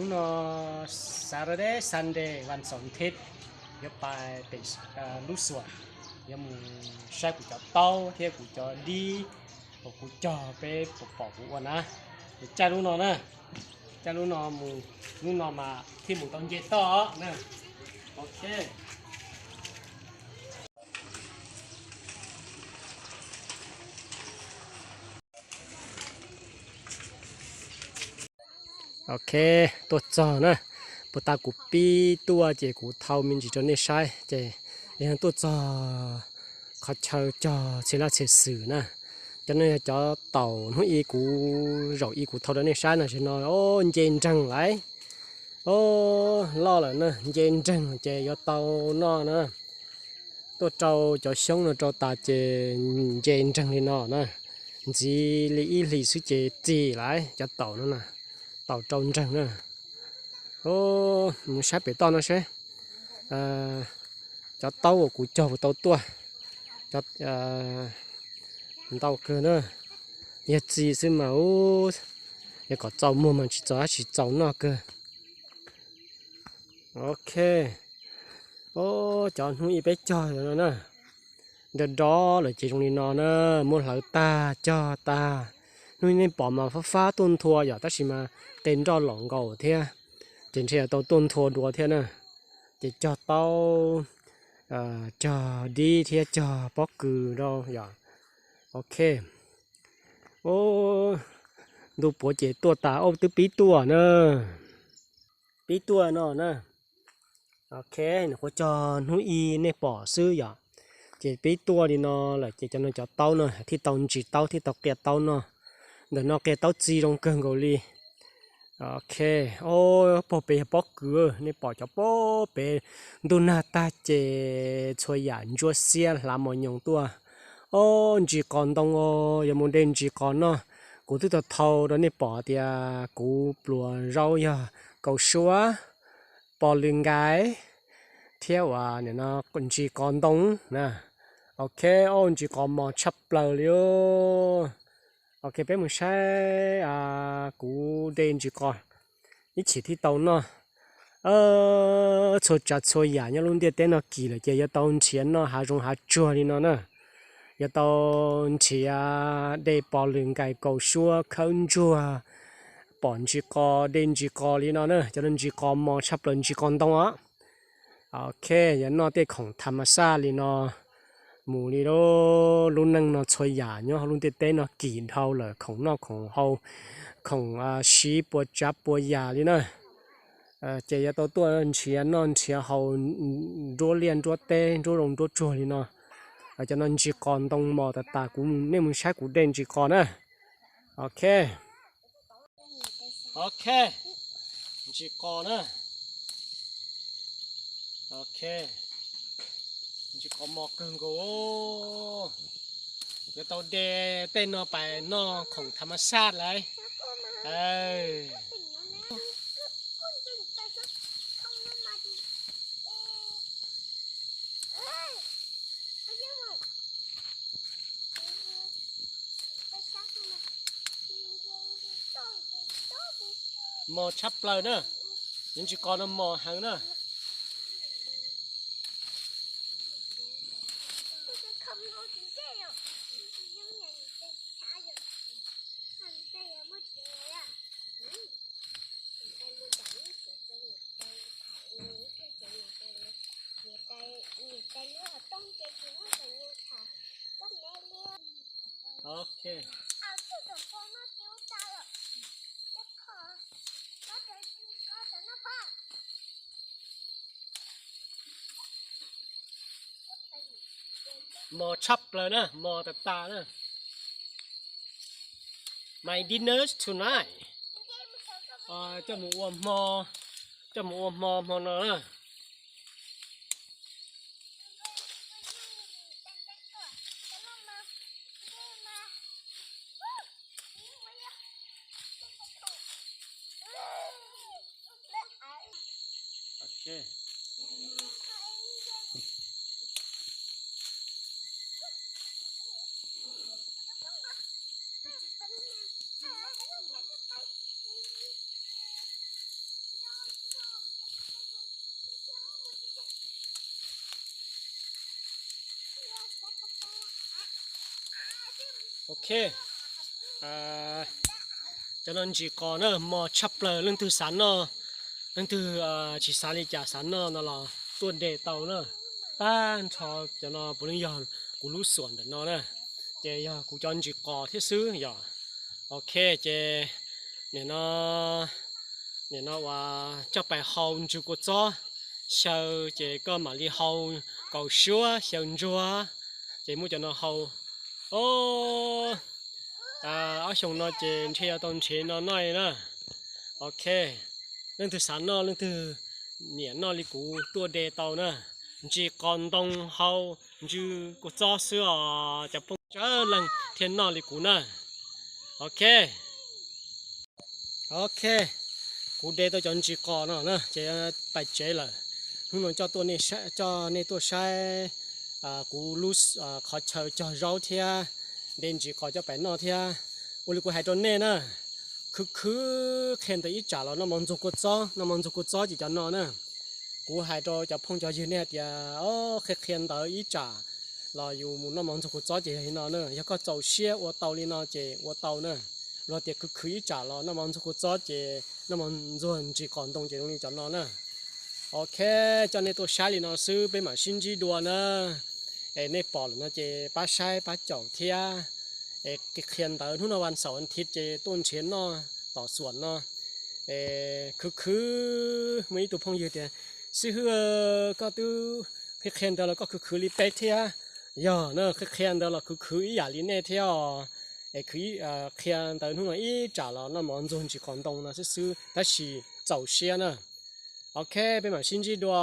Hnub no Saturday, Sunday, vas xaum thiv, yuav pais pem lub xuam, yuav mus saib kuv cov taub thiab kuv cov dib uas kuv cog peb pom kuv ua na. Ces caij lub no na, caij lub no mus, lub no mas thiaj mus tau nce toj na. Ok. Ok, tuaj txog na, puag ta kuv pib tuaj ces kuv thau me ntsis rau nej saib ces yog tuaj txog qhov chaw cog txhia laj txhia xwm na. Cov no yog cov taum hnub i kuv, zaum i kuv thau rau nej saib no, tam sim no nce nreeg lawm. Loj lawm na, nce nreeg ces yuav tau noj na. Tuaj rau cov xyoob no rau tas ces nce nreeg li no na, ntxiv li ib hlis xwb ces txi lawm cov taum no na, taum rau nreeg na. Mus saib pem toj no seb, cov taub uas kuv cog puas tau tuaj, ntau kawg na. Yog txi xwb mas, yog kom txaus muag mas tsis txaus dab tsi, txaus noj kawg. Ok. Cov hnub i peb cog no na, nrov nrov lawm ces zoo li no na, muab hlawv tag cog tag. Hnub i nej pom mas fab fab tuaj nthua yom, tab sis mas qe nroj lom nkaus thiab, ces ntshe yuav tau tuaj nthua dua thiab na. Ces cog taub, cog dib thiab cog pob kws rau yom. Ok. Ntu puav ces tuaj tas, twb pib tuaj na. Pib tuaj no na. Ok, nws qhuav cog hnub i nej pom xwb yom. Ces pib tuaj li no lawm ces cov no cov taub no thiaj tau ntsis taub thiaj tau qia taub noj. Ntawm no qia taub txi zoo kawg nkaus li. Ok, o, pog pem yog pob kws, nej pom cov pob pem, ntuj nag tag ces txhua yam ntsuab xiab hlav mos nyoos tuaj. O, ntsis qos ntoo os, yuav mus de ntsis qos noj. Kuv twb tau thau rau nej pom tias kuv pluas zaub yog kaus suab, pos lws nkais, thiab uas ntsis qos ntoo na. Ok, o, ntsis qos mos tshaj plaws li. Ok, peb mus saib kuv de ntsis qos ib chim thiaj tau noj. Txhua tsav txhua yam nyob lub ntiaj teb no kim lawm ces yuav tau nrhiav noj hav zoov hav tsuag li no na. Yuav tau nrhiav de pos lws nkais kaus suab khawb ntsuag, pom ntsis qos de ntsis qos li no na. Cov no ntsis qos mos tshaj plaws, ntsis qos ntoo os. Ok, yuav noj tej khoom tham mas xaj li no mus li. Lub neej no txhua yam nyob hauv lub ntiaj teb no kim dhau lawm, khoom noj khoom haus, khoom siv puas tsav puas yam li na. Ces yuav tau tuaj nrhiav noj nrhiav haus nruab liaj nruab teb, nruab zoov nruab tsuag li no. Cov no ntsis qos ntoo mos tas tas, kuv, nej mus saib kuv de ntsis qos na. Ok. Ok, ntsis qos na. Ok, ntsis qos mos kawg nkaus. Yuav tau de tej no pais noj khoom tham mas xaj lawm. Mos tshaj plaws na. Cov ntsis qos no mos heev na. Ok. Mos tshaj plaws na, mos tas tas na. My dinner tonight. Coj mus ua hmo, coj mus ua hmo hmo no na. Ok. Ok, cov no ntsis qos na, mos tshaj plaws, leej twg xav noj, leej twg tsis xav li cas xav noj no los tuaj de tau na. Tag nrho cov no puav leej yog kuv lub xuam ntawm no na, ces yog kuv cov ntsis qos thiab xwb yom. Ok, ces nim no, nim no uas coj pais hau ntsw kua txob xyaw, ces koj mam li hau kaus suab xyaw ntsuag, ces muab cov no hau. Ob xyoos no ces ntshe yuav tau nrhiav no noj na. Ok, leej twg xav noj, leej twg nyiam noj li kuv tuaj de tau na. Ntsis qos ntoo hau ntsw kua txob xwb os, cov phooj ywg leej thiaj noj li kuv na. Ok, ok, kuv de tau cov ntsis qos no na ces pais tsev lawm. Hnub no coj tuaj, coj nej tuaj saib kuv lub qhov chaw cog zaub thiab de ntsis qos coj pais noj thiab. Ua li kuv hais rau nej na, khwv khwv qhia ntawd ib tsam los noj mov ntxuag kua txob, noj mov ntxuag kua txob ces cov no na. Kuv hais rau cov phooj cov ywg nej hais tias, o, qhia qhia ntawd ib tsam los yus mus noj mov ntxuag kua txob ces yog li no na. Yog koj txaus siab ua tau li no ces ua tau na. Luag tias khwv khwv ib tsam los noj mov ntxuag kua txob ces noj mov ntxuag ntsis qos ntoo ces zoo li cov no na. Ok, coj nej tuaj saib li no xwb, peb mam sib ntsib dua na. Es nej pom lawm no ces pab saib pab caum thiab. Es qhia ntawd hnub no vas xaum vas thiv ces tuaj nrhiav noj tom xuam no. Es khwv khwv muaj ib tug phooj ywg tias, xib hwb, koj twb qhia qhia ntawd los koj khwv khwv li peb thiab. Yog na, qhia qhia ntawd los khwv khwv ib yam li nej thiab os. Es qhia ntawd hnub no ib tsam los noj mov ntxuag ntsis qos ntoo no xwb xwb tab sis txaus siab na. Ok, peb mam sib ntsib dua.